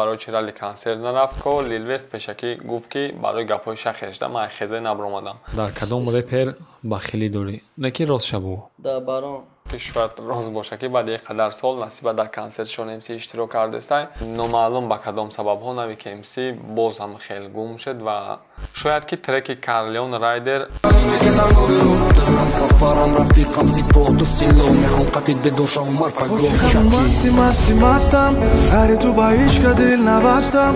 Барои чи ралли консерт нарафт ко Лил Вест пешакӣ гуфт, ки барои гапҳои шахе шуда ман хезе набаромадам. Дар кадом репер бахилӣ дорӣ? Не ки рост шабу. Да Барон. Ки шояд рост боша, ки баъди як қадар сол насиба дар консертшон МС иштирок кардестай. Номаълум ба кадом сабабҳо нави ки МС боз ҳам хел гум шуд ва шояд ки треки Карлеон Райдер Сафарам рафиқам сипоҳту сило мехом қатид бедоша умар паго. Масти масти мастам, ғайри ту ба ҳеҷ дил набастам.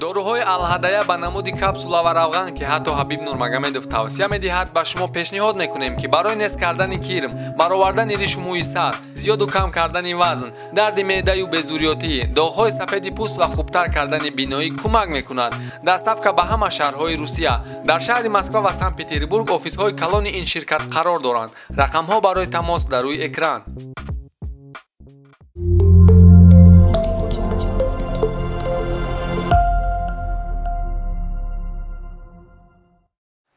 Доруҳои Алҳадая ба намуди капсула ва равған, ки ҳатто Ҳабиб Нурмагомедов тавсия медиҳад, ба шумо пешниҳод мекунем, ки барои нест кардани кирм, баровардани ришу мӯи сар, зиёду кам кардани вазн, дарди меъдаю безурётӣ, доғҳои сафеди пӯст ва хубтар кардани биноӣ кӯмак мекунад. Доставка ба ҳама шаҳрҳои Русия. Дар шаҳри Москва ва Санкт Петербург офисҳои калони ин ширкат қарор доранд. Рақамҳо барои тамос дар рӯи экран.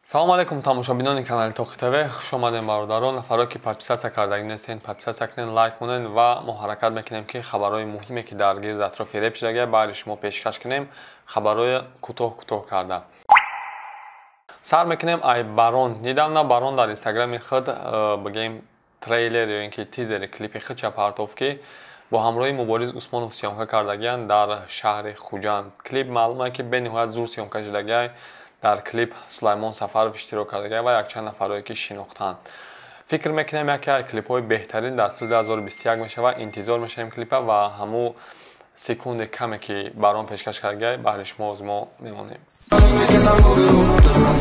Салом алейкум, тамошобинони канали Тоқи ТВ. Хуш омадем, бародарон. Нафаро ки подписаться кардагӣ нестен, подписаться кунен, лайк кунен ва мо ҳаракат мекунем, ки хабарҳои муҳиме, ки дар гирди атрофи реп шудагия, баъди шумо пешкаш кунем, хабарҳои кӯтоҳ кӯтоҳ карда. Сар мекунем ай Барон. Недавно Барон дар инстаграми худ, бигем, трейлер ё ин ки тизери клипи худша партофт, ки бо ҳамроҳи Мубориз Усмонов съёмка кардагиянд дар шаҳри Хуҷанд. Клип маълум ки бениҳоят зур съёмка шудагиай. Дар клип Сулаймон Сафаров иштирок кардагиай ва якчанд нафарое ки шинохтанд. Фикр мекунем, яке аз клипҳои беҳтарин дар соли 2021 мешавад. Интизор мешавем клипа ва ҳамун секунди каме, ки Барон пешкаш кардагиай, баҳри шумо оз мо мемонем.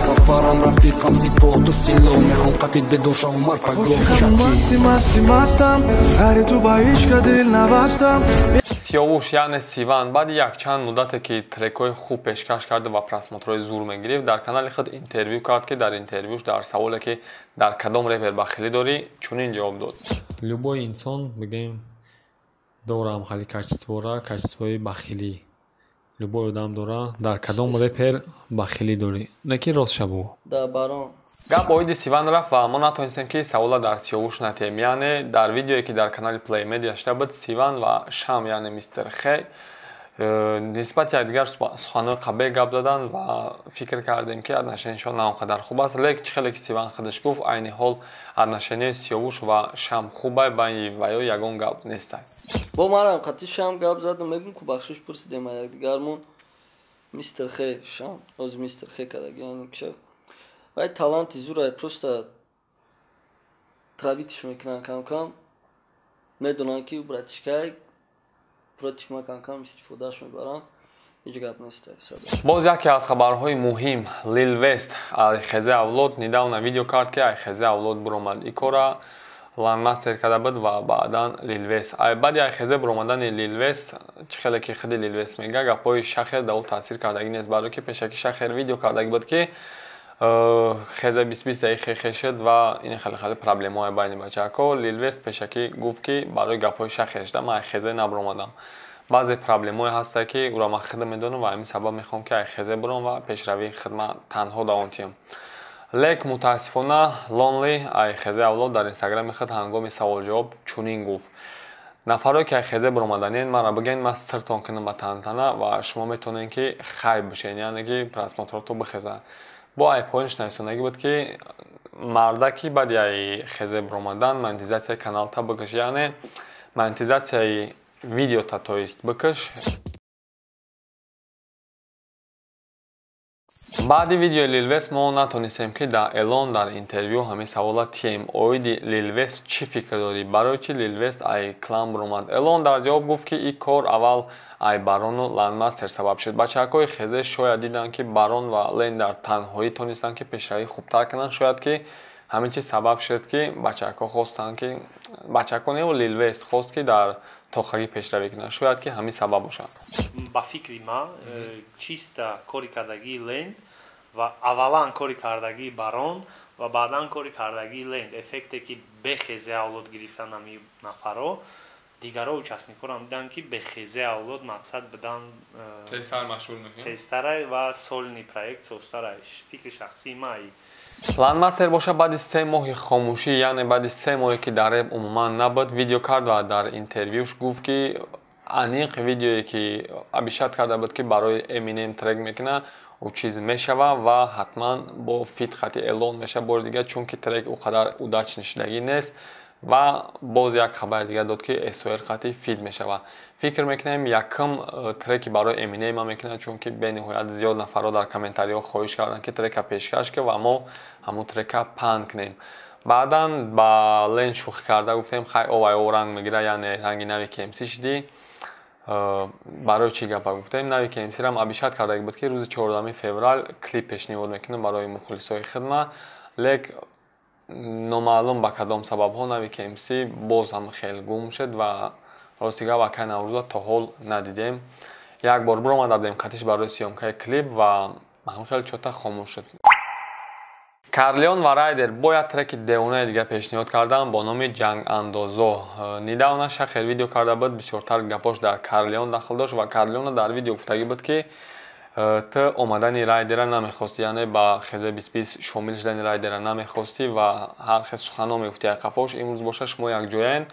Сафарам рафиқам сипоҳту сило мехом қатид бедоша умар паго. Масти масти мастам, ғайри ту ба ҳеҷ дил набастам. Сиёвуш, яъне Сиван, баъди якчанд муддате, ки трекҳои хуб пешкаш карда ва просмотрҳои зур мегирифт, дар канали худ интервю кард, ки дар интервюш дар саволе, ки дар кадом репер бахилӣ дорӣ, чунин ҷавоб дод. Любой инсон, бигем, дорам хали качествора, качествои бахилӣ. Любой одам дора. Дар кадом репер бахилӣ дорӣ? Не ки рост шабу. Да Барон. Гап оиди Сиван рафт ва мо натонистем, ки савола дар Сиёвуш натиҳем. Яъне дар видеое, ки дар канали Play Media шуда буд, Сиван ва Шам, яъне Мистер Хе, нисбати якдигар суханҳои қабеҳ гап заданд ва фикр кардем, ки отношениашон на он қадар хуб аст. Лек чӣ хеле ки Сиван худаш гуфт, айни ҳол отношенияи Сиёвуш ва Шам хубай, байни ваё ягон гап нестай. Бо манам қатъи Шам гап задам, мегум ку бахшиш пурсидем аз якдигармон. Мистер Хе, Шам, ҳозир Мистер Хе кардагиан киша. Вай таланти зурай, просто травитиш мекунанд кам-кам. Медонанд, ки братишкай против ма кам-кам истифодааш мебаранд. Ҳеҷ гап нест. Боз яке аз хабарҳои муҳим: Лил Вест Айхезе Авлод недавно видео кард, ки Айхезе Авлод буромад. И кора Ланмастер карда буд ва баъдан Лил Вест. Баъди Айхезе буромадани Лил Вест, чӣ хеле ки худи Лил Вест мега, гапҳои Шахер да ӯ таъсир кардагӣ нест, барое ки пешаки Шахер видео кардагӣ буд, ки хезе бисбис даи хе шуд ва ин хеле хеле проблемаҳои байни бачаҳако. Лил Вест пешакӣ гуфт, ки барои гапҳои Шахер шуда ман Айхезе набаромадам. Баъзе проблемҳое ҳастанд, ки ӯро ман худам медонам ва ҳамин сабаб мехоҳам, ки Айхезе бурам ва пешравии хидмат танҳо давом диҳам. Лек мутаассифона Лонли Айхезе Авлод дар инстаграми худ ҳангоми саволҷавоб чунин гуфт: нафарое ки Айхезе буромаданед, маро бигӯед, ман сиртон кунам ба тантана ва шумо метавонед, ки хайб бишед, яъне ки просмотрото бихезад. Бо ай поинш нависондагӣ буд, ки мардаки баъди ай хезе буромадан монетизатсияи каналта бикаш, яъне монетизатсияи видеота, то есть, бикаш. Баъди видеои Лилвес мо натонистем, ки дар Элон дар интервю ҳамин савола тием: оиди Лилвес чӣ фикр дорӣ, барои чи Лилвес ай клан буромад? Элон дар ҷавоб гуфт, ки ин кор аввал ай Барону Ландмастер сабаб шуд. Бачаҳакҳои хезе шояд диданд, ки Барон ва Лен дар танҳоӣ тонистанд, ки пешравӣ хубтар кунанд. Шояд ки ҳамин чиз сабаб шуд, ки бачаҳакҳо хостанд, ки бачаҳакҳо не, Лилвест хост, ки дар тоқагӣ пешравӣ кунанд. Шояд ки ҳамин сабаб бошад. Ба фикри ман, чиста кори кардагии Ленд ва аввалан кори кардагии Барон ва баъдан кори кардагии Ленд, эффекте ки бехезе Авлод гирифтан ҳами нафаро, дигаро участникҳоро диданд, ки бехезе Авлод мақсад бидан тезтар машҳур мешаванд, тезтарай ва сольный проект созтарай. Фикри шахсии ман. Ландмастер боша, баъди 3 моҳи хомӯшӣ, яъне баъди 3 моҳе, ки дар реп умуман набуд, видео кард ва дар интервюш гуфт, ки Аниқ видеое ки обещать карда буд, ки барои Eminem трек мекунад, ӯ чиз мешава ва ҳатман бо фит хати эълон мешава бори дига, чунки трек ӯ қадар удачный шидагӣ нест. Ва боз як хабари дига дод, ки СОР хати фит мешава. Фикр мекунем, якум треки барои Eminem мекунад, чунки бениҳоят зиёд нафарҳо дар комментариҳо хоҳиш карданд, ки трека пешкаш ки ва мо ҳамун трека паҳн кунем. Баъдан ба Лен шӯхӣ карда гуфтем: хай, овай о ранг мегира, яъне ранги нави КМС шидӣ. Барои чӣ гапа гуфтем? Нави КМСрам обещать карда буд, ки рӯзи 14 феврал клип пешниҳод мекунем барои мухлисои хидма, лек номаълум ба кадом сабабҳо нави КМС боз ҳам хел гум шуд. Ва рости гап, акай Наврӯза то ҳол надидем. Як бор биромада будем қатиш барои съёмкаи клип ва ҳам хел чота хомӯш шуд. Карлеон ва Райдер бояд треки девонаи дига пешниҳод карданд бо номи Ҷангандозо. Недавно Шахер видео карда буд, бисёртар гапош дар Карлеон дахл дошт ва Карлеона дар видео гуфтагӣ буд, ки ту омадани Райдера намехостӣ, яъне ба хезе бисбис шомил шудани Райдера намехостӣ ва ҳар хел суханҳо мегуфтӣ қафош. Имрӯз боша шумо якҷояен.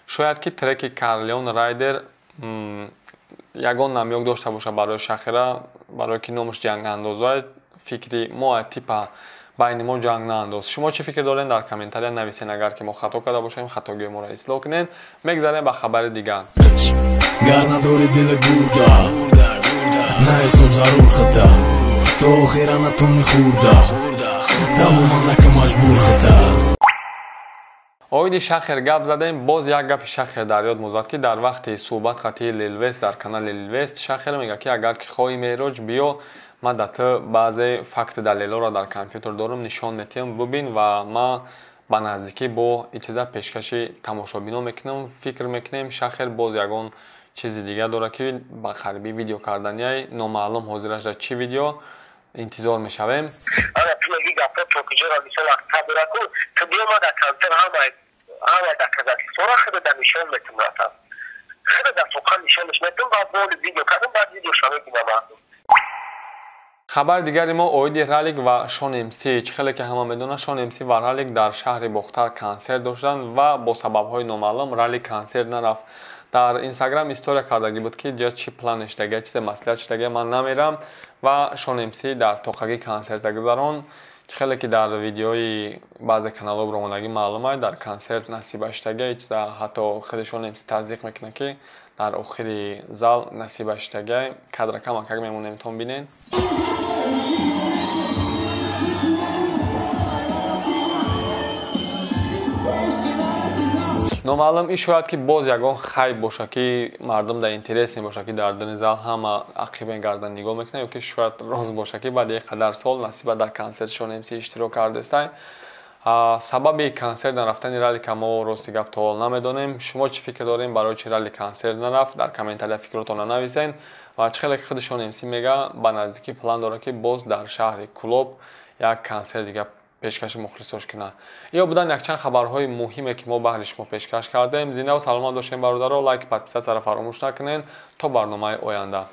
Шояд ки треки Карлеон Райдер ягон намёк дошта бошад барои Шахера, барое ки номаш Ҷангандозоа, фикри мо типа байни мо ҷанг наандоз. Шумо чӣ фикр доред, дар комментария нависен. Агар ки мо хато карда бошем, хатогии моро ислоҳ кунед. Мегзарем ба хабари дигар. Гар надори дила гурда, на ҳисоб зарур хата, то охира натони хурда, тамоман нака маҷбур хата. Оиди Шахер гап задем, боз як гапи Шахер дар ёд мозад, ки дар вақти суҳбат хати Лилвест дар канали Лилвест Шахер мегӯяд, ки агар ки хоҳӣ, Меҳроҷ, биё, ман да ту баъзе факти далелҳоро дар компютер дорам, нишон метиҳам, бубин ва ман ба наздикӣ бо ин чиза пешкаши тамошобино мекунам. Фикр мекунем, Шахер боз ягон чизи дига дорад, ки ба қарибӣ видео карданияй. Номаълум ҳозираш дар чӣ видео интизор мешавем. Ана ту меги гапҳо то куҷоро, мисол, акта дора ку, ту биёма дар концерт, ҳама дар Казахстона худада нишон метум, рафтам худада сухан нишонаш метум, баъд боли видео кардам, баъд видеоша мебинам мардум. Хабари дигари мо оиди Ралик ва Шон МС. Чӣ хеле ки ҳама медонанд, Шон МС ва Ралик дар шаҳри Бохтар консерт доштанд ва бо сабабҳои номаълум Ралик консерт нарафт. Дар Инстаграм история кардагӣ буд, ки ҷа чӣ план шидагия, чизе маслиҳат шидагия, ман намерам. Ва Шон МС дар тоқагӣ консерта гузарон. Чӣ хеле ки дар видеои баъзе каналҳо баромадагӣ маълум, дар консерт насиба шидагия чиза, ҳатто худи Шон МС тасдиқ мекунад, ки дар охири зал насиба шидагия. Кадра камакак мемонем, тон бинед. Номаълум, ин шояд ки боз ягон хайп боша, ки мардум дар интерес мебошад, ки дар дини зал ҳама ақиб мегардан, нигоҳ мекунад, ё ки шояд рост боша, ки баъди як қадар сол насиба дар консерти Шон МС иштирок кардестай. Сабаби консерт нарафтани Ралика мо рости гап то ҳол намедонем. Шумо чӣ фикр дорем, барои чӣ Рали консерт нарафт? Дар комментария фикротонро нависен. Ва чӣ хеле ки худи Шон МС мега, ба наздикӣ план дорад, ки боз дар шаҳри Кӯлоб як консерт дига пешкаши мухлисош кунад. Ё буданд якчанд хабарҳои муҳиме, ки мо баҳри шумо пешкаш кардем. Зиндаву саломат бошем, бародаро. Лайк, подписатьсяро фаромӯш накунед. То барномаи оянда.